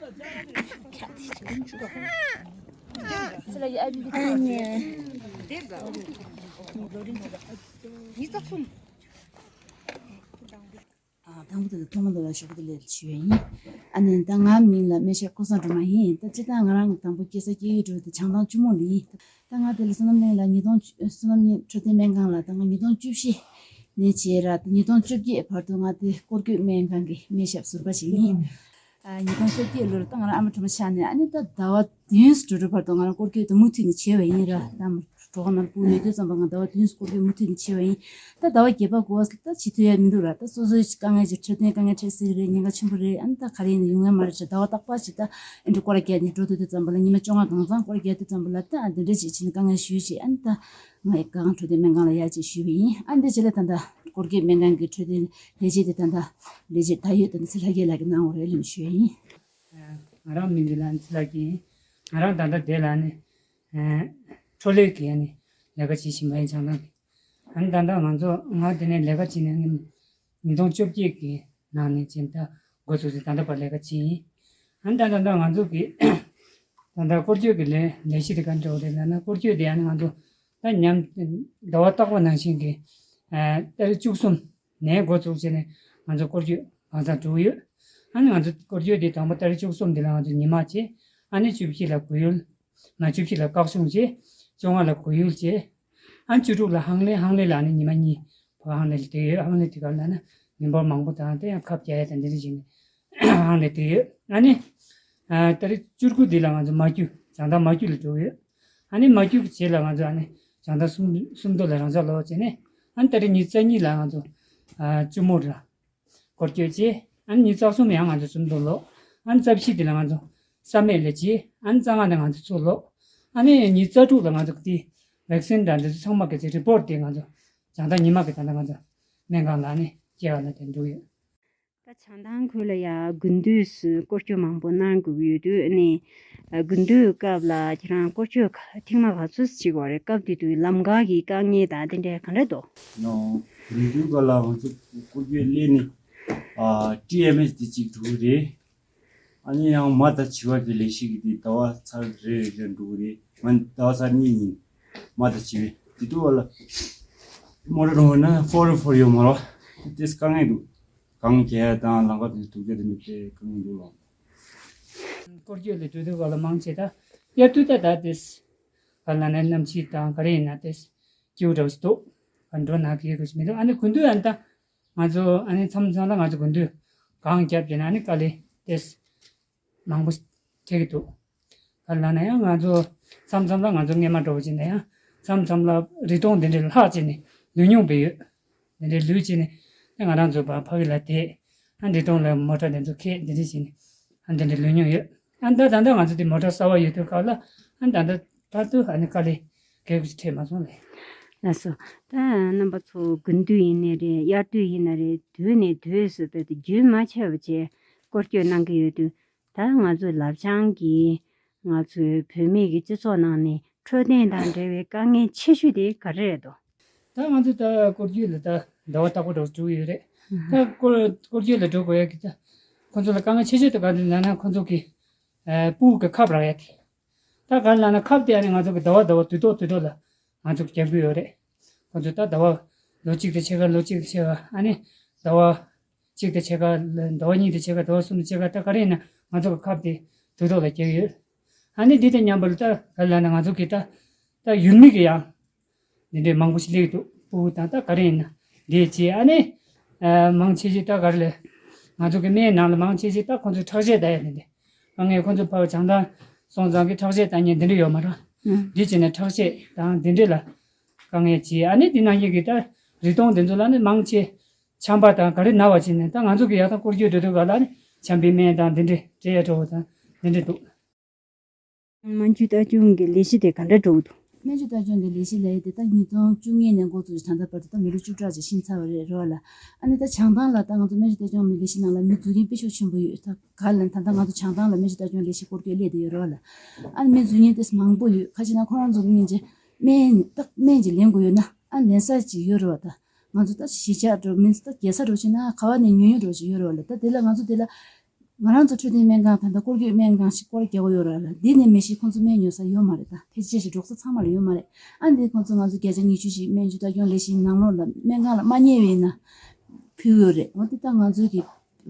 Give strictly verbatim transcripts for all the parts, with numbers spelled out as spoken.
ཨ། དང་པོ་དེ་ལ་ཐོག་མ་དེ་ལ་ཞུ་གི་དེ་ལས་ཞུ་ཡ་ཡིན། ཨ་ནི་ད་ང་མིང་ལ་སྨན་ཞབས་ཀུན་བཟང་སྒྲོལ་མ་ཡིན། ད་སྤྱིར་བཏང་ང་རང་དང་པོ་སྐྱེས་ས་སྐྱེས་ཡུལ་འགྲོ་དེ་བྱང་ཐང་ཆུ་མོ་ལ་ཡིན། ད་ང་དེ་ལ་བསོད་ནམས་གླིང་ལ་ཉིས་སྟོང་བཅུ་བསོད་ནམས་གླིང་འཕྲོད་བསྟེན་སྨན་ཁང་ལ་ད་ང་ཉིས་སྟོང་བཅུ་བཞི་ནས་བྱས་ར། ད་ཉིས་སྟོང་བཅོ་བརྒྱད་བར་དུ་ང་དེ་སྐོར་སྐྱོད་སྨན་ཁང་གི་སྨན་ཞབས་ཟུར་པ་ཞིག་ཡིན། ཨ། ཉིས་སྟོང་བཅོ་བརྒྱད་ལོར་ད་ང་རང་ཨ་མ་དྲུག་མ་ཆགས་ནས། ཨ་ནི་ད་ཟླ་བ་བདུན་ཙམ་འགྲོ་འགྲོ་བར་དུ་ང་རང་སྐོར་སྐྱོད་དེ་མུ་མཐུད་ནས་བྱས་པ་ཡིན་ར། ད་གྲོགས་ནང་སྤུ་ཡོད་དུས་ཙམ་པ་ང་ཟླ་བ་བདུན་སྐོར་སྐྱོད་མུ་མཐུད་ནས་བྱས་པ་ཡིན། ད་ཟླ་བ་བརྒྱད་པ་འགོ་ད་བྱེད་ཐུབ་ཡ་མི་འདུག་ར། ད་སོ་སོའི་དཀའ་ངལ་ཅིག་འཕྲོད་བསྟེན་དཀའ་ངལ་འཕྲད་སྲིད་རེད། ཉེན་ཁ་ཆེན་པོ་རེད། ཨ་ནི་ད་ག་རེ་ཡིན་ན་ཡོང་ཡ་མ་རེད་ཟེར། ཟླ་བ་རྟག་པར་ཅིག་ད་ཨེ་འདྲ་སྐོར་ར་རྒྱག་ནས་འགྲོ་སྡོད་དུས་ཙམ་པ་ལ་ཉི་མ་བཅོ་ལྔ་གང་ཚང་སྐོར་ར་རྒྱག་དུས་ཙམ་པ་ལ་ད་འདི་འདྲ་ཅིག་བྱས་ནས་དཀའ་ངལ་ཞུས་བྱས། ཨ་ནི་ད་ང་ཡི་སྒང་འཕྲོད་བསྟེན་སྨན་ཁང་ལ་ཡར་ཅིག་ཞུས་པ་ཡིན། ཨ་ནི་འདི་རྗེས་ལ་ད་ལྟ་སྐོར་སྐྱོད་སྨན་ཁང་གི་འཕྲོད་བསྟེན་ལས་བྱེད་དེ་ད་ལྟ་ལས་བྱེད་ད་ཡོད་ད་ལྟ་ཚེ་ལྷ་རྒྱལ་ལགས་ཀྱིས་གནང་བ་རེད་ལབ་ཞུ་ཡ་ཡིན། ང་རང་མིང་འདི་ལ་ཚེ་ལྷ་རྒྱལ་ཡིན། ང་རང་ད་ལྟ་དེ་ལ་ནི་ཨ་འཕྲོ་ལས་ཀྱི་ནི་ལས་ཀ་བྱེད་བཞིན་པ་ཡིན། བྱང་ཐང་གི། ཨ་ནི་ད་ལྟ་ང་ཚོ་ང་དེ་ནས་ལས་ཀ་བྱེད་ནས་ཉིས་སྟོང་བཅོ་བརྒྱད་ཀྱི་ནང་ནས་ཅིག་ད་འགོ་ཚུགས་ཏེ་ད་ལྟ་བར་ལས་ཀ་བྱེད་ཡིན། ཨ་ནི་ད་ད་ལྟ་ང་ཚོ་གི་ད་ལྟ་སྐོར་སྐྱོད་ཀྱི་ལས་ལས་གཞི་དེ་ག་འདྲ་བོ་རེད་ལབ་ན། སྐོར་སྐྱོད་དེ་ཨ་ནི་ང་ཚོ་ད་ཉམས་ཟླ་བ་རྟག་པ་ནང་བཞིན་གྱི་ཨ་ཏ་རིག་བཅུ་གསུམ་ནས་འགོ་བཙུགས་བྱས་ནས་ང་ཚོ་སྐོར་སྐྱོད་གང་ཚང་འགྲོ་གི་ཡོད། ཨ་ནི་ང་ཚོ་སྐོར་སྐྱོད་དེ་དང་པོ་ཏ་རིག་བཅུ་གསུམ་དེ་ལ་ང་ཚོ་ཉི་མ་བྱས། ཨ་ནི་བཅུ་བཞི་ལ་གོ་ཡུལ། མ་བཅུ་བཞི་ལ་སྐག་གཤོང་བྱས། བཅོ་ལྔ་ལ་གོ་ཡུལ་བྱས། ཨ་ནི་བཅུ་དྲུག་ལ་ཧང་ལེ། ཧང་ལེ་ལ་ནི་ཉི་མ་གཉིས་བོད་ཧང་ལེ་ལ་བསྡད་ཡོད། ཧང་ལེ་དེ་ག་ལ་ན་མི་འབོར་མང་པོ་དང་དེ་ཡང་ཁབ་རྒྱག་ཡ་དང་འདི་འདྲ་བྱས་ནས་ཧང་ལེ་བསྡད་ཡོད། ཨ་ནི་ཨ་ཏ་རིག་བཅུ་དགུ་འདི་ལ་ང་ཚོ་མ་རྒྱུད་བྱང་ཐང་མ་རྒྱུད་ལ་འགྲོ་གི་ཡོད། ཨ་ནི་མ་རྒྱུད་ཀྱི་རྗེས་ལ་ང་ཚོ་ཨ་ནི་བྱང་ཐང་སུམ་སུམ་མདོ་ལ་རང་འཇགས་ལོག་བྱས་ནས། ཨ་ནི་ཏ་རིག་ཉི་ཤུ་རྩ་གཉིས་ལ་ང་ཚོ་ཨ་བཙུན་མོ་ལ་སྐོར་སྐྱོད་བྱས། ཨ་ནི་ཉི་ཤུ་རྩ་གསུམ་ཡང་ང་ཚོ་སུམ་མདོ་ལོག་ཨ་ནི་རྩ་བཞི་དེ་ལ་ང་ཚོ་བསམ་ཡས་ལ་བྱས། ཨ་ནི་རྩ་ལྔ་ནས་ང་ཚོ་ཚུར་ལོག་ཨ་ནི་ཉི་ཤུ་རྩ་དྲུག་ལ་ང་ཚོ་དེ་ཝེག་སིན་དང་འདི་ཚོ་ཚང་མ་གི་ཚེ་རི་པོར་ཊི་དེ་ང་ཚོ་བྱང་ཐང་ཉི་མ་གི་ད་ལྟ་ང་ཚོ་སྨན་ཁང་ལ་ནི་སྐྱེལ་བ་ལ་དེ་འགྲོ་ཡོད། ད་བྱང་ཐང་ཁུལ་ལ་ཡ་དགུན་དུས་སུ་སྐོར་སྐྱོད་མང་པོ་གནང་དགོས་ཀྱི་ཡོད་དུས་ནི། དགུན་དུས་སྐབས་ལ་ཁྱེད་རང་སྐོར་སྐྱོད་ག་ཐེངས་མ་ག་ཚོད་བྱེད་དགོས་རེད། སྐབས་དེ་དུས་ལམ་ཁ་གི་དཀའ་ངལ་དང་དེ་འདྲ་ག་འདྲ་འདུག་ནོ། དགུན་དུས་སྐབས་ལ་ང་ཚོ་སྐོར་སྐྱོད་སླེབས་ནས་ཨ་ཊི་ཨེམ་ཨེཆ་དེ་གཅིག་འགྲོ་གི་རེད། ཨ་ནི་ཡང་མ་དང་བྱི་བ་གི་ལས་གཞི་གི་དེ་ཟླ་བ་ཚར་རེ་རེ་འགྲོ་གི་རེད། ང་ཟླ་བ་ཚར་གཉིས་ཡིན། མ་དང་བྱི་བའི་དེ་དུས་བ་ལ་མོ་ཊ་འགྲོ་བ་ན་ཕོར་ཕོར་ཡོད་མ་རོ། དེ་དཀའ་ངལ་འདུག་གངས་རྒྱག་དང་ལམ་ཁ་དེ་དུག་རྒྱག་དེ་ནི་དཔེ་དཀའ་ངལ་འདུག་ལགས། སྐོར་སྐྱོད་ལ་འགྲོ་དུས་སྐབས་ལ་མང་ཆེ་ད་དབྱར་དུས་ད་ད་དེ་ག་ལ་ནས་གནམ་གཤིས་དང་ག་རེ་ཡིན་ན་དེ་སྐྱིད་པོ་འདྲ་བོ་ཞིག་འདུག་ག་འགྲོ་ན་གི་གོ་ཞིག་མི་འདུག་ཨ་ནི་དགུན་དུས་ཨ་ནི་ད་ང་ཚོ་ཨ་ནི་མཚམས་མཚམས་ལ་ང་ཚོ་དགུན་དུས་གངས་རྒྱབ་ཀྱི་ན་ཨ་ནི་དཀའ་ལས་དེ་མང་པོ་འཕྲད་ཀྱི་འདུག་ག་ལ་ན་ཡང་ང་ཚོ་མཚམས་མཚམས་ལ་ང་ཚོ་སྔས་མ་འགྲོ་བ་ཅིག་ན་ཡང་མཚམས་མཚམས་ལ་རི་དོང་དེ་འདྲའི་ལྷག་ཅིག་ནས་ལུས་མྱོང་བས་ཡོད། དེ་འདྲའི་ལུས་ཅིག་ནས་ང་རང་ཚོ་ཕ་ཕ་གི་ལ་དེད། ཨ་འདི་དོང་ལ་མོ་ཊ་འདི་ཚོ་ཁྱེར་འདི་འདྲ་བྱས་ནས་ཨ་འདི་འདྲ་ལུས་མྱོང་ཡོད། ཨ་ད་ད་ལྟ་ང་ཚོ་འདི་མོ་ཊ་གསར་བ་ཡོད་དུས་སྐབས་ལ་ཨ་ད་ལྟ་བར་དུ་ཨ་ནི་དཀའ་ལས་གལ་ཆེ་འཕྲད་མ་སོང་ལེ། ལགས་སོ། ད་རྣམ་པ་ཚོ་དགུན་དུས་ཡིན་ནའི་རེད། དབྱར་དུས་ཡིན་ན་རེད། དུས་ནས་དུས་སུ་ད་དུས་རྒྱུན་མ་ཆད་པ་བྱས་སྐོར་སྐྱོད་གནང་གི་ཡོད་དུས། ད་ང་ཚོའི་ལབ་བྱང་གི་ང་ཚོའི་བོད་མི་གི་སྤྱི་ཚོགས་ནང་ནས་འཕྲོད་བསྟེན་དང་འབྲེལ་བའི་དཀའ་ངལ་ཆེ་ཤོས་དེ་ག་རེ་རེད་དོ། ད་ང་ཚོ་ད་སྐོར་སྐྱོད་ལ་ད་ཟླ་བ་རྟག་པར་འགྲོ་ཡོད་རེད། ད་སྐོར་སྐོར་སྐྱོད་ལ་འགྲོ་དགོས་ཡ་གི་ད་ཁོང་ཚོ་ལ་དཀའ་ངལ་ཆེ་ཤོས་དེ་ག་རེ་ལབ་ན་ཁོང་ཚོ་གི་ཨ་སྤུ་གུ་གི་ཁབ་རག་ཡ་དེ། ད་ག་རེ་ལབ་ན་ཁབ་དེ་ཨ་ནི་ང་ཚོ་གི་ཟླ་བ་ཟླ་བ་དུས་ཐོག་དུས་ཐོག་ལ་ང་ཚོ་གི་རྒྱག་གི་ཡོད་རེད། ཁོང་ཚོ་ད་ཟླ་བ་ལོ་གཅིག་དང་ཕྱེད་ཀ་ལོ་གཅིག་དང་ཕྱེད་ཀ་ཨ་ནི་ཟླ་བ་གཅིག་དང་ཕྱེད་ཀ་ཟླ་བ་གཉིས་དང་ཕྱེད་ཀ་ཟླ་བ་གསུམ་དང་ཕྱེད་ཀ་ད་ག་རེ་ཡིན་ན་ང་ཚོ་གི་ཁབ་དེ་དུས་ཐོག་ལ་རྒྱག་གི་ཡོད། ཨ་ནི་འདི་དང་མཉམ་པར་ད་ག་རེ་ལབ་ན་ང་ཚོ་གི་ད་ད་ཡུལ་མི་གི་ཡང་འདི་འདྲའི་མང་པོ་ཞིག་སླེབས་འདུག་སྤུ་གུ་དང་ད་ག་རེ་ཡིན་ན་འདི་བྱས་ཨ་ནི་ཨ་མང་ཆེ་ཤོས་ད་ག་རེ་ལབ་ང་ཚོ་གི་སྨན་ནང་ལ་མང་ཆེ་ཤོས་ད་ཁོང་ཚོས་ཁྲག་ཤེད་ལྟ་ཡ་འདི་འདྲ། ཨ་ངས་ཁོང་ཚོ་ཕར་བྱང་ཐང་སོང་ཙང་གི་ཁྲག་ཤེད་ལྟ་མཁན་འདི་འདྲ་ཡོད་མ་རེད། ཨང་། འདི་བྱས་ནས་ཁྲག་ཤེད་དང་འདི་འདྲ་ལ་དཀའ་ངལ་བྱས་ཨ་ནི་འདི་ནང་བཞིན་གི་ད་རི་དོང་འདི་ཚོ་ལ་ནི་མང་ཆེ་ཆམ་པ་དང་ག་རེ་ན་བ་བྱས་ནས་ད་ང་ཚོ་གི་ཡག་ཐང་སྐོར་སྐྱོད་འགྲོ་དུས་ག་ལ་ནི་ཆམ་པའི་སྨན་དང་འདི་འདྲ་སྤྲད་ཡ་འགྲོ་བ་དང་འདི་འདྲ་འདུག་སྨན་བཅོས་ལྟ་སྐྱོང་གི་ལས་གཞི་དེ་ག་འདྲ་འགྲོ་གི་འདུག་སྨན་བཅོས་ལྟ་སྐྱོང་གི་ལས་གཞི་ལབ་ཡས་དེ་ད་ཉིས་སྟོང་བཅུ་གཉིས་ནས་འགོ་བཙུགས་ད་ལྟ་བར་དུ་ད་མི་ལོ་བཅུ་ཕྲག་ཅིག་ཕྱིན་ཚར་བ་རེད་རོ་ལ། ཨ་ནི་ད་བྱང་ཐང་ལ་ད་ང་ཚོ་སྨན་བཅོས་ལྟ་སྐྱོང་གི་ལས་གཞི་ནང་ལ་མི་འཛུལ་མཁན་དཔེ་ཤུགས་ཆེན་པོ་ཡོད། ད་ག་ལ་ད་ལྟ་ང་ཚོ་བྱང་ཐང་ལ་སྨན་བཅོས་ལྟ་སྐྱོང་ལས་གཞི་སྐོར་སྐྱོད་སླེབས་བསྡད་ཡོད་རོ་ལ། ཨ་ནི་མི་འཛུལ་མཁན་དེ་མང་པོ་ཡོད། ཁ་ཅིག་ན་ཁོ་རང་ཚོ་སྔོན་ཆད་སྨན་ད་སྨན་ཅིག་ལེན་དགོས་ཡོད་ན་ཨ་ལེན་ས་ཅིག་ཡོད་རོ། ད་ང་ཚོ་ད་གཞིས་ཆགས་འགྲོ་མིན་ད་རྒྱལ་ས་འགྲོ་ཕྱིན་ན་ག་བ་ནས་ཉོ་ཉོ་འགྲོ་ཅིག་ཡོད་རོ་ལ། ད་དེ་ལ་ང་ཚོ་དེ་ལ་ ང་རང་ཚོ་འཕྲོད་བསྟེན་སྨན་ཁང་ད་ལྟ་སྐོར་སྐྱོད་སྨན་ཁང་ཞིག་སྐོར་རྒྱག་གི་ཡོད་ར་ལ། འདི་ནས་མི་ཤི་ཁོང་ཚོ་སྨན་ཉོ་ས་ཡོད་མ་རེད། ད་ཕལ་ཆེར་ཞིག་འབྲོག་ས་ཚང་མ་ལ་ཡོད་མ་རེད། ཨ་འདི་ཁོང་ཚོ་ང་ཚོ་བརྒྱ་ཆ་ཉི་ཤུ་ཞིག་སྨན་བཅོས་ལྟ་སྐྱོང་ལས་གཞིའི་ནང་ལོགས་ལ་སྨན་ཁང་ལ་མ་ཉེ་བའི་ན་ཕུལ་ཡོད་རེད། འོ་འདི་ད་ང་ཚོའི་གི་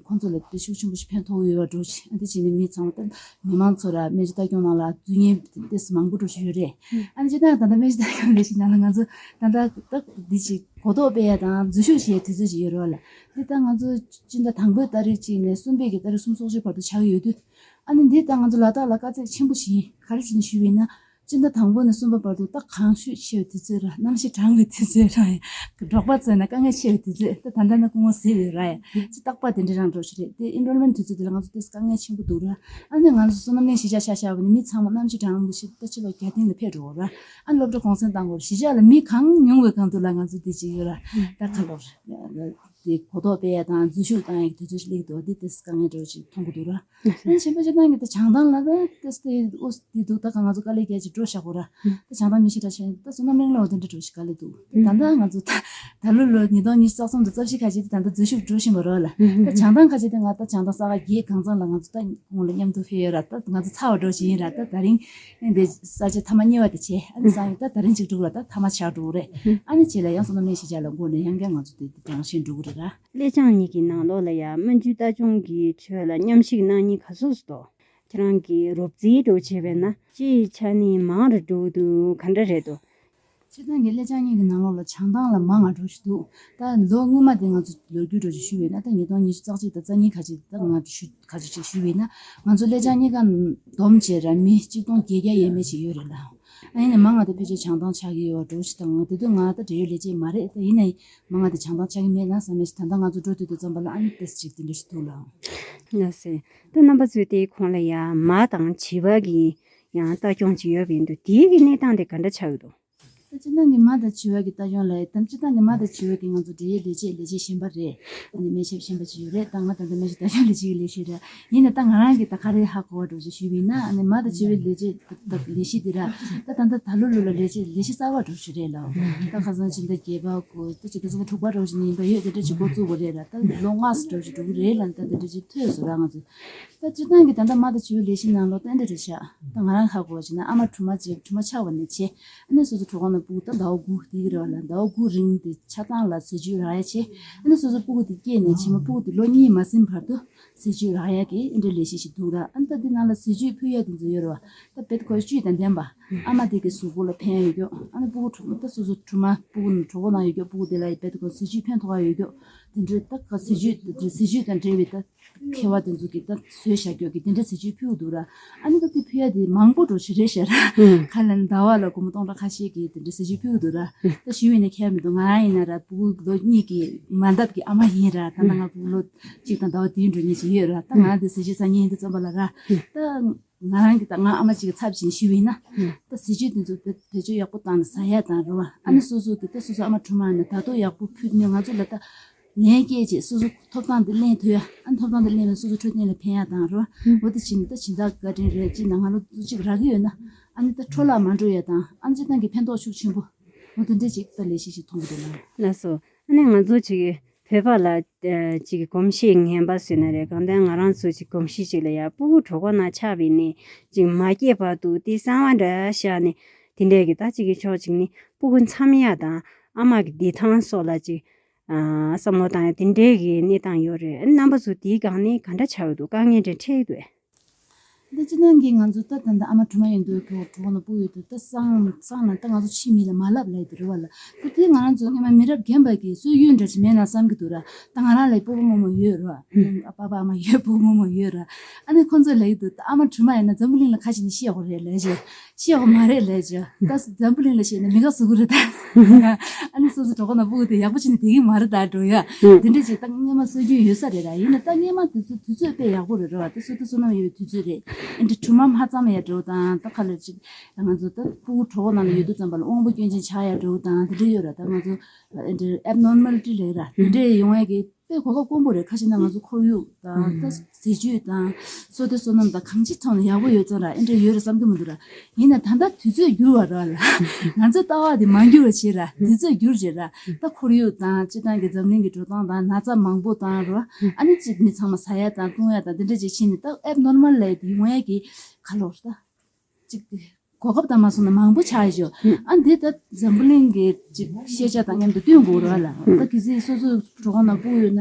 ཁོང་ཚོ་ལ་དེ་ཤུགས་ཆེན་པོ་ཞིག་ཕན་ཐོགས་ཡོད་པ་འགྲོ་ཆེ། ཨ་འདི་བྱས་ནས་མི་ཚང་མ་ད་མི་མང་ཚོ་ར་སྨན་བཅོས་ལྟ་སྐྱོང་ནང་ལ་འཛུལ་མཁན་ཏེ་མང་པོ་འགྲོ་ཆེ་ཡོད་རེད། ཨ་འདི་ཅི་ད་ད་ལྟ་སྨན་བཅོས་ལྟ་སྐྱོང་ལས་གཞི་ནང་ལ་ང་ཚོ་ད་ལྟ་ད་འདི་ཅིག་གོ་རྟོགས་སྤེལ་ཡ་དང་འཛུལ་ཞུགས་བྱེད་ཡ་དུས་ཚོད་ཅིག་ཡོད་རེད་བ་ལ། འདི་ད་ང་ཚོ་སྤྱི་ཟླ་དང་པོའི་ཏ་རིག་གཅིག་ནས་གསུམ་པའི་གི་ཏ་རིག་གསུམ་སོ་གཅིག་བར་དུ་ཆགས་ཀྱི་ཡོད་དུས། ཨ་ནི་འདི་ད་ང་ཚོ་ལ་དྭགས་ལ་དཀའ་ཚེགས་ཆེན་པོ་ཞིག་ཡིན། ག་རེ་བྱས་ནས་ཞུས་པ་ཡིན་ན། སྤྱི་ཟླ་དང་པོ་ནས་གསུམ་པ་བར་དུ་ད་གངས་ཤུད་ཆེ་བའི་དུས་ཚོད་ར། གནམ་གཤིས་གྲང་བའི་དུས་ཚོད་ར། འབྲོག་པ་ཚོ་ན་དཀའ་ངལ་ཆེ་བའི་དུས་ཚོད། ད་ད་ལྟ་ན་སྐུ་ངོ་ཟེར་ཡོད་ར་ཡ། ཅི་རྟག་པར་དེ་འདྲ་རང་འགྲོ་ཞིག་རེད། དེ་ཨེན་རོལ་མེན་ཊི་དུས་ཚོད་དེ་ལ་ང་ཚོ་ཏོག་ཙམ་དཀའ་ངལ་ཆེན་པོ་འདུག་ར། ཨ་ནི་ང་ཚོ་བསོད་ནམས་གླིང་གཞིས་ཆགས་ཤག་ཤག་པ་ནི་མི་ཚང་མ་གནམ་གཤིས་གྲང་མོ་ཞིག་ད་ཕྱི་ལོགས་རྒྱ་སྟེང་ལ་ཕེབས་འགྲོ་གི་ར། ཨ་ནི་སློབ་གྲྭ་གུང་སེང་བཏང་དགོས་ར། གཞིས་ཆགས་ལ་མི་གང་ཉུང་བའི་སྒང་དུ་ལ་ང་ཚོ་དེ་ཅིག་ཡོད་ར། ད་ག་ལོར་དེ་གོ་རྟོགས་སྤེལ་ཡ་དང་འཛུལ་ཞུགས་བཏང་ཡ་གི་དུས་ཚོད་ཅིག་སླེབས་འདུག་དེ་ཏོག་ཙམ་དཀའ་ངལ་འདྲ་བོ་ཅིག་མཐོང་གི་འདུག་ར། ཨ་ནི་གཞན་པ་སྤྱིར་བཏང་གི་ད་བྱང་ཐང་ལ་ད་ཏོག་ཙམ་དེ་ཨོ་དེ་འདུག་ད་ག་ང་ཚོ་དཀའ་ལས་རྒྱག་ཅིག་འགྲོ་བཞག་གོ་ར། ད་བྱང་ཐང་མི་ཤི་ད་ཤི་ད་བསོད་ནམས་གླིང་ལ་འོ་དེ་འདྲ་འགྲོ་ཞིག་དཀའ་ལས་འདུག་ད་ལྟ་ང་ཚོ་ད་ད་ལོ་ལོ་ཉིས་སྟོང་ཉི་ཤུ་རྩ་གསུམ་དང་རྩ་བཞི་ཁ་ཅིག་དེ་ད་ལྟ་འཛུལ་ཞུགས་འགྲོ་བཞིན་པ་རེད་ལ། ད་བྱང་ཐང་ཁ་ཅིག་དེ་ང་ད་བྱང་ཐང་ས་ག་བརྒྱད་གང་ཚང་ལ་ང་ཚོ་ད་ཁོང་ལ་མཉམ་དུ་ཕེབས་ཡོད་ར། ད་ང་ཚོ་ཚར་བ་འགྲོ་བཞིན་ཡིན་ར། ད་ད་རིང་འདི་ས་ཆ་ཐ་མ་གཉིས་པ་དེ་བྱས། ཨ་ནི་སང་ཉིན་ད་ད་རིང་གཅིག་འགྲོ་ར། ད་ཐ་མ་ཆགས་འགྲོ་གི་རེད། ཨ་ནི་རྗེས་ལ་ཡང་བསོད་ནམས་གླིང་གཞིས་ཆགས་ལ་འགོ་ནས་ཡང་བསྐྱར་ང་ཚོ་དེ་དེ་རང་བཞིན་འགྲོ་གི་རེད་ར། ཀླད་བྱང་གཉིས་ཀྱི་ནང་ལོགས་ལ་ཡང་སྨན་བཅོས་ལྟ་སྐྱོང་གི་ཁྲོད་ལ་མཉམ་ཞུགས་གནང་མཁན་ག་ཚོད་ཙམ་འདུག་ཁྱེད་རང་གིས་རོབ་རྩིས་འདྲ་བོ་བྱས་པས་ན་སྤྱིའི་ཆ་ནས་མང་རུ་འགྲོ་གི་འདུག་ག་འདྲ་རེད་འདུག་སྤྱིར་བཏང་གི་ཀླད་བྱང་གཉིས་ཀྱི་ནང་ལོགས་ལ་བྱང་ཐང་ལ་མང་ང་འགྲོ་བཞིན་འདུག་ད་ལོ་སྔོན་མ་དེ་ང་ཚོ་ལོ་རྒྱུས་འདྲ་བོ་ཞིག་ཞུས་པས་ན། ད་ཉིས་སྟོང་ཉི་ཤུ་རྩ་གཅིག་དང་རྩ་གཉིས་ཁ་ཅིག་ད་ང་ཚོ་ཞུ་ཁ་ཅིག་ཅིག་ཞུས་པས་ན། ང་ཚོ་ཀླད་བྱང་གཉིས་ཀ་བསྡོམས་བྱས་ར་མི་གཅིག་སྟོང་བརྒྱད་བརྒྱ་ཡས་མས་ཅིག་ཡོད་རེད་ལ། ཨ་ཡིན་ནའི་མང་ང་དེ་ཕལ་ཆེར་བྱང་ཐང་ཆགས་ཀྱི་ཡོད་འགྲོ་ཞིག་དང་། དེ་དུས་ང་ད་འབྲེལ་ཡོད་ལས་བྱེད་མ་རེད། ད་ཡིན་ནའི་མང་ང་དེ་བྱང་ཐང་ཆགས་ཀྱི་མེད་ན་བསམ་ཡས་ཞིག་ད་ལྟ་ང་ཚོ་འགྲོ་དུས་དུས་ཙམ་པ་ལ་ཨ་ནི་ཏོག་ཙམ་ཅིག་དེ་འདྲ་ཞིག་འདུག་ལ། ལགས་སེ། ད་རྣམ་པ་ཚོས་དེའི་ཁོངས་ལ་ཡང་མ་དང་བྱི་བ་གི་ཡང་ལྟ་སྐྱོང་ཅིག་ཡོད་པ་ཡིན་དུས། དེའི་གི་གནས་སྟངས་དེ་ག་འདྲ་ཆགས་ཡོད་འདུག་ད་སྤྱིར་བཏང་གི་མ་དང་བྱི་བ་གི་ལྟ་སྐྱོང་ལ་ཡང་། ད་སྤྱིར་བཏང་གི་མ་དང་བྱི་བ་གི་ང་ཚོ་འབྲེལ་ཡོད་ལས་བྱེད་ལས་བྱེད་གཞན་པ་རེད། ཨ་ནི་སྨན་ཞབས་གཞན་པ་ཅིག་ཡོད་རེད། ད་ང་ད་ལྟ་སྨན་ཞབས་ལྟ་སྐྱོང་ལས་བྱེད་ཀྱི་ལས་བྱེད་རེད། ཡིན་ནའི་ད་ང་རང་གི་ད་ག་རེ་ཧ་གོ་བ་འདྲ་བོ་ཅིག་ཞུས་པ་ཡིན་ན། ཨ་ནི་མ་དང་བྱི་བའི་ལས་བྱེད་ད་ལས་གཞི་འདི་ར། ད་ད་ལྟ་ད་ལོ་ལོ་ལ་ལས་བྱེད་ལས་གཞི་གསར་པ་འདྲ་བོ་ཞིག་རེད་ལ། ད་ཁ་སང་ཕྱི་ཟླ་བརྒྱད་པ་དགུ་ད་ཕྱི་ཟླ་ཕྱི་ཟླ་དྲུག་པ་འདྲ་བོ་ཞིག་ནས་ཡིན་པ་ཡོད། དེ་འདྲ་ཅིག་འགོ་བཙུགས་པ་རེད་ལ། ད་ལོ་ལྔ་ཙམ་འདྲ་བོ་ཅིག་འགྲོ་གི་རེད་ལ། ད་དེ་འདྲ་ཅིག་ཐོས་སོང་ར་ང་ཚོ། ད་སྤྱིར་བཏང་གི་ད་ལྟ་མ་དང་བྱི་བའི་ལས་གཞི་ནང་ལོགས་ཏན་ཏན་རེད་ཤག་ད་ང་རང་ཧ་གོ་བ་བྱས་ན་ཨ་མ་གྲོ་མ་བཅས་གྲོ་མ་ཆགས་པ་ནས་བྱས། ཨ་ནི་སོ་སོ་གྲོད་ཁོག་ནང་སྤུ་གུ་ད་ཟླ་བ་དགུ་དེ་གི་རེད་བ་ལ། ཟླ་བ་དགུ་རིང་དེ་ཆ་ཚང་ལ་ཟས་བཅུད་རག་ཡ་བྱས། ཨ་ནི་སོ་སོ་སྤུ་གུ་དེ་སྐྱེས་ནས་ཕྱི་མ་སྤུ་གུ་དེ་ལོ་གཉིས་མ་ཟིན་བར་དུ་ཟས་བཅུད་རག་ཡ་གི་ཨེ་འདྲའི་ལས་གཞི་ཞིག་འདུག་ར། ཨ་ནི་ད་འདི་ནང་ལ་ཟས་བཅུད་ཕུལ་ཡ་དེ་ཚོ་ཡོད་རེད་བ། ད་དཔེ་ཁོ་བཅུད་དང་ལྡན་པ། ཨ་མ་དེ་གི་གཟུགས་པོ་ལ་ཕན་ཡ་ཡོད་རྒྱུ། ཨ་ནི་སྤུ་གུ་གྲོ་མ་ད་སོ་སོ་གྲོ་མ་སྤུ་གུ་ནང་གྲོད་ཁོག་ནང་ཡོད་རྒྱུ། སྤུ་གུ་དེ་ལ་ཡི་དཔེ་ཁོ་ཟས་བཅུད་ཕན་ཐོགས་ཡ་ཡོད་རྒྱུ། དེ་འདྲའི་ད་ག་ཟས་བཅུད་དེ་འདྲའི་ཟས་བཅུད་དང་འབྲེལ་བའི་ད་མཁས་པ་དེ་ཚོ་གིས་ད་བཟོས་བཞག་རྒྱུ་གི་དེ་འདྲའི་ཟས་བཅུད་ཕུལ་གི་འདུག་ར། ཨ་ནི་ད་དེ་ཕུལ་ཡ་དེ་མང་པོ་འགྲོ་ཞིག་རེད་ཤག་ར། ཧུམ། ཁ་ལ་ཟླ་བ་ལ་སྒོར་མོ་སྟོང་ཕྲག་ཁ་ཤས་ཀྱི་དེ་འདྲའི་ཟས་བཅུད་ཕུལ་གི་འདུག་ར། ད་ཞུས་པ་ཡིན་ན་ཁྱད་མི་འདུག་ང་རང་ཡིན་ན་ར་སྤུ་གུ་ལོ་གཉིས་ཀྱི་མ་འདབ་ཀྱི་ཨ་མ་ཡིན་ར། ད་ལྟ་ང་སྤུ་གུ་ལོ་གཅིག་དང་ཟླ་བ་བདུན་འགྲོ་མཁན་ཅིག་ཡོད་ར། ད་ང་དེ་ཟས་བཅུད་ཟ་མཁན་ཡིན་དུས་ཙམ་པ་ལ་ར། ད་ང་རང་གི་ད་ང་ཨ་མ་གཅིག་གི་ཚབ་བྱས་ནས་ཞུས་པ་ཡིན་ན། ད་ཟས་བཅུད་དེ་ཚོ་བེད་བེད་སྤྱོད་ཡག་པོ་བཏང་ནས་ཟ་ཡ་དང་རེད་བ། ཨ་ནི་སོ་སོ་གི་ད་སོ་སོ་ཨ་མ་གྲོ་མ་ནས་ད་དུང་ཡག་པོ་ཕུལ་ནས་ང་ཚོ་ལ་ད་ལན་སྐྱེལ་བྱས་སོ་སོ་ཐོབ་ཐང་དེ་ལེན་ཐུབ་ཡ། ཨ་ནི་ཐོབ་ཐང་དེ་ལེན་ནས་སོ་སོ་འཕྲོད་བསྟེན་ལ་ཕན་ཡ་དང་རེད་བ། འོ་དེ་བྱས་ནས་ད་སྦྱིན་བདག་བཀའ་དྲིན་རེད། ཅིག་ན་ང་ལོ་ཙུ་གཅིག་རག་གི་ཡོད་ན། ཨ་ནི་ད་འཕྲོ་བརླག་མ་འགྲོ་ཡ་དང་། ཨ་ནི་སྤྱིར་བཏང་གི་ཕན་ཐོགས་ཤུགས་ཆེན་པོ། འོ་དེ་འདྲ་ཅིག་ད་ལས་གཞི་ཞིག་མཐོང་གི་འདུག་ལ། ལགས་སོ། ཨ་ནི་ང་ཚོ་ཅིག་བོད་པ་ལ་ཨ་ཅིག་གོམས་གཤིས་ངན་པ་ཟེར་ན་རེད། གང་ལྟར་ང་རང་ཚོ་ཅིག་གོམས་གཤིས་ཅིག་ལ་ཡ་སྤུ་གུ་གྲོད་ཁོག་ནང་ཆགས་པའི་ནས་ཅིག་མ་སྐྱེས་བར་དུ་དེ་གསང་བ་འདྲ་བཞག་ནས་དེ་འདྲས་ཀྱི་ད་ཅིག་གི་ཕྱོགས་ཅིག་ནས་སྤུ་གུ་འཚམ་ཡ་དང་ཨ་མ་གི་བདེ་ཐང་སོགས་ལ་ཅིག་ཨ་བསམ་བློ་བཏང་ཡ་དེ་འདྲས་ཀྱི་གནས་སྟངས་ཡོད་རེད། ཨ་ནི་རྣམ་པ་ཚོ་དེའི་སྒང་ནས་ག་འདྲ་ཆགས་ཡོད་འདུག་དཀའ་ངལ་འདྲ་འཕྲད་ཡོད་འདུག་གས། འདི་སྤྱིར་བཏང་གི་ང་ཚོ་ད་ད་ལྟ་ཨ་མ་གྲོ་མ་ཡོད་འདུག་གི་གྲོད་ཁོག་ནང་སྤུ་གུ་ཡོད་འདུག་ད་སང་སང་ལ་ད་ང་ཚོ་ཕྱིའི་མི་ལ་མ་ལབ་ལབ་ཡོད་རེད་བ་ལ། ད་དེ་ང་རང་ཚོ་སྔོན་མ་མི་རབས་རྒན་པ་གི་སྲོལ་རྒྱུན་འདྲ་ཞིག་མེད་ན་བསམ་གྱི་འདུག་ར། ད་ང་རང་ལ་སྤོ་བོ་རྨོ་མོ་ཡོད་ར། ཨ་ནི་པ་ཕ་ཨ་མ་ཡོད། སྤོ་བོ་རྨོ་མོ་ཡོད་ར། ཨ་ནི་ཁོང་ཚོས་ལབ་ཀྱི་འདུག་ད་ཨ་མ་གྲོ་མ་ཡིན་ན་འཛམ་བུ་གླིང་ལ་ཁ་ཕྱེ་ནས་ཤི་ཡག་པོ་རེད་ལབ་བྱས། ཤི་ཡག་པོ་མ་རེད་ལབ་བྱས། ད་འཛམ་བུ་གླིང་ལ་ཤི་ན་མི་དགའ་བཟོ་གི་རེད་ད། ཨ་ནི་སོ་སོ་གྲོད་ཁོག་ནང་སྤུ་གུ་དེ་ཡག་པོ་བྱས་ནས་བསྡད་ཀྱི་མ་རེད་ད་འགྲོ་ཡ། དེ་འདྲ་ཅིག་ད་སྔོན་མ་སྲོལ་རྒྱུན་ཡོད་ས་རེད་ར། ཡིན་ན་ད་སྔོན་མ་དུས་ཚོད་དུས་ཚོད་དཔེ་ཡག་པོ་རེད་ར་བ། ད་སོ་ད་བསོད་ནམས་ཡོད་པའི་དུས་ཚོད་རེད། ཨེ་འདྲ་གྲིབ་མ་མ་བརྩམས་ཡ་འདྲ་བོ་དང་། ད་ག་ལེར་ཅིག་ང་ཚོ་ད་སྤུ་གུ་གྲོད་ཁོག་ནང་ལ་ཡོད་དུས་ཙམ་པ་ལ་དབང་པོ་སྐྱོན་ཅན་ཆགས་ཡ་འདྲ་བོ་དང་དེ་འདྲ་ཡོད་ར། ད་ང་ཚོ་ཨེ་འདྲ་ཨེབ་ནོར་མལ་ཊི་ལབ་ར། དེ་འདྲ་ཡོང་ཡ་གི་ དཔེ་གོ་སྐབས་དཀོན་པོ་རེད། ཁ་ཤས་ན་ང་ཚོ་ཁོར་ཡུག་དང་ད་ཟས་བཅུད་དང་བསོད་བདེ་བསོད་ནམས་དང་གང་ཅི་ཐོག་ནས་ཡག་པོ་ཡོད་ཙང་ར་ཨེ་འདྲ་ཡོད་རེད་བསམ་གྱི་མི་འདུག་ར། ཡིན་ན་ད་ལྟ་དུས་ཚོད་འགྱུར་བ་ར་ལ་ང་ཚོའི་ལྟ་བ་དེ་མ་འགྱུར་བ་བྱེད་ར། དུས་ཚོད་འགྱུར་བྱེད་ར། ད་ཁོར་ཡུག་དང་སྤྱི་བཏང་གི་འཛམ་གླིང་གི་འགྲོ་སྟངས་དང་ན་ཚ་མང་པོ་དང་ར། ཨ་ནི་གཅིག་མི་ཚང་མ་ཟ་ཡ་དང་བཏུང་ཡ་དང་དེ་འདྲ་ཅིག་བྱས་ནས་ད་ཨེབ་ནོར་མལ་ལས་དེ་ཡོང་ཡ་གི་ག་ལོར་ད་གཅིག་གོ་སྐབས་དང་མ་སོང་ན་མང་པོ་ཆགས་ཡོད། ཨ་འདི་ད་འཛམ་བུ་གླིང་གི་ཅིག་ཤེས་བྱ་དང་མཉམ་དུ་བསྟུན་དགོས་ར་ལ། ད་གལ་སྲིད་སོ་སོའི་གྲོད་ཁོག་ནང་སྤུ་ཡོད་ན་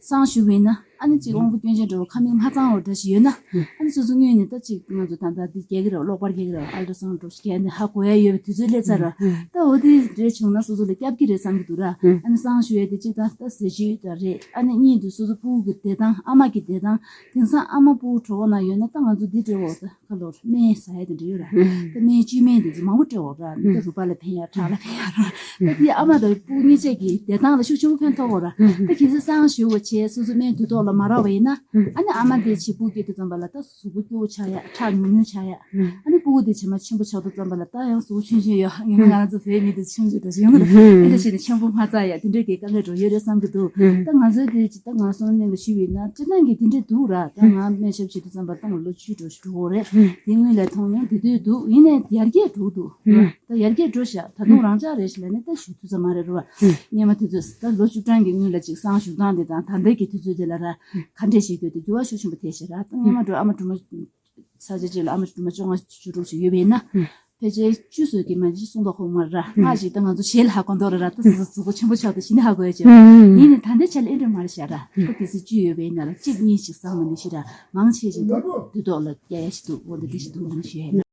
སང་ཞུ་བས་ན་ཨ་ནི་ཅིག་དབང་པོ་སྐྱོན་ཅན་འདྲ་བོ་ཁ་མིག་མ་གཙང་བ་འདྲ་ཞིག་ཡོད་ན་ཨ་ནི་སོ་སོ་སྔོན་ནས་ད་ཅིག་ང་ཚོ་ད་ལྟ་འདི་རྒྱག་གི་རེད། གློག་པར་རྒྱག་གི་རེད། ཨལ་ཏྲ་སའུན་འདྲ་བོ་ཞིག་རྒྱག་ནས་ཧ་གོ་ཡ་ཡོད་པའི་དུས་ཚོད་སླེབས་ཚར་ར། ད་འོ་དེ་རེད་བྱུང་ན་སོ་སོ་ལ་སྐྱབས་ཀྱི་རེད་བསམ་གྱི་འདུག་ར། ཨ་ནི་སང་ཞུ་ཡ་དེ་གཅིག་ད་ད་ཟས་བཅུད་ད་རེད། ཨ་ནི་གཉིས་དུ་སོ་སོ་སྤུ་གུ་གི་བདེ་ཐང་ཨ་མ་གི་བདེ་ཐང་དེང་སང་ཨ་མ་སྤུ་གུ་གྲོད་ཁོག་ནང་ཡོད་ན་ད་ང་ཚོ་འདི་སྤྲད་འོ་ད། ཁ་ལོར་སྨན་ཟ་ཡ་དེ་འདྲ་ཡོད་ར། ད་སྨན་བཅོས་སྨན་དེ་ཚོ་མང་པོ་སྤྲད་འོ་ར། ད་རུས་པ་ལ་ཕན་ཡ་ཁྲག་ལ་ཕན་ཡ་ར། ད་དེ་ཨ་མ་དང་སྤུ་གུ་གཉིས་ཆ་གི་བདེ་ཐང་ལ་ཤུགས་ཆེན་པོ་ཕན་ཐོགས་འོ་ར། ད་གལ་སྲིད་སང་ཞུ་བ་བྱས་སོ་སོ་སྨན་དུས་ཐོག་ལ་མ་རག་པ་ཡིན་ན་ཨ་ནི་ཨ་མ་དེ་ཆེ་སྤུ་གུ་སྐྱེས་དུས་ཙམ་པ་ལ་ད་གཟུགས་པོ་སྐྱོ་བོ་ཆགས་ཡ། ཁྲག་ཉུང་ཉུང་ཆགས་ཡ། ཨ་ནི་སྤུ་གུ་དེ་ཇེ་མ་ཆེན་པོ་ཆགས་དུས་ཙམ་པ་ལ་ད་ཡང་གཟུགས་པོ་ཆུང་ཆུང་ཡོད། ངས་ང་རང་ཚོ་བོད་མི་དེ་ཆུང་ཆུང་འདྲ་ཞིག་ཡོང་གི་འདུག་ཨེ་འདྲ་བྱས་ནས་ཆེན་པོ་མ་རྩ་ཡ་དེ་འདྲའི་གི་དཀའ་ལས་འགྲོ་ཡོད་རེད་བསམ་གྱི་འདུག་ད་ང་ཚོའི་དེ་ཇི་ལྟར་ང་སོང་ནས་ལ་ཞུས་པ་ཡིན་ན་སྤྱིར་བཏང་གི་དེ་འདྲའི་འདུག་ར། ད་ང་སྨན་ཞབས་བྱེད་དུས་ཙམ་པ་ད་ང་ལོ་བཅུ་འགྲོ་ཞིག་འགྲོ་གི་རེད། དེ་སྔོན་ལ་མཐོང་མྱོང་དེ་དུས་འདུག་ཡིན་ནའི་ཡར་རྒྱས་འགྲོ་གི་འདུག་ད་ཡར་རྒྱས་འགྲོ་ཤག་ད་དུང་རང་འཇགས་རེད་ཞེས་ལབ་ནས་ད་ཞུ་ཐུབ་ས་མ་རེད་ར་བ། སྔོན་མ་དེ་ཚོས་ད་ལོ་བཅུ་གྲངས་ཀྱི་སྔོན་ལ་ཅིག་སང་ཞུ་སྟངས་དེ་དང་ད་ལྟའི་གི་དུས་ཚོད་དེ་ལ་ར་ག་འདྲས་བྱེད་དགོས་དེ་འགྱུར་བ་ཤུགས་ཆེན་པོ་ཐེབས་ཤག་ར། ད་སྔོན་མ་འགྲོ་ཨ་མ་སྒྲོལ་མ་ས་ཆ་གཅིག་ལ་ཨ་མ་སྒྲོལ་མ་བཅོ་ལྔ་བཅུ་དྲུག་ཅིག་ཡོད་པ་ཡིན་ན། ཕལ་ཆེར་བཅུ་ཙམ་གྱིས་མ་གཞི་གསུང་ཐོག་ཁོག་མར་ར་ལྔ་ཞིག་ད་ང་ཚོ་ཞེ་ལ་ཧ་གོ་མདོག་རེད་ར། ད་སོ་སོ་གཟུགས་པོ་ཆེན་པོ་ཆགས་ཏེ་ཞི་ནས་ཧ་གོ་ཡ་ཅིག་ཡིན་ནའི་ད་ལྟའི་ཆ་ལ་ཨེ་འདྲ་མ་རེད་ཤག་ར། ད་གལ་སྲིད་བཅུ་ཡོད་པ་ཡིན་ན་ར་གཅིག་གཉིས་ཤིག་སང་ན་མི་ཤི་ར། མང་ཆེ་ཞིག་ད་དུས་ཐོག་ལ་རྒྱག་ཡ་ཞིག་འདུག་འོ་འདི་འདི་ཞིག་འདུག་ལ་ཞུ་ཡ་ཡིན།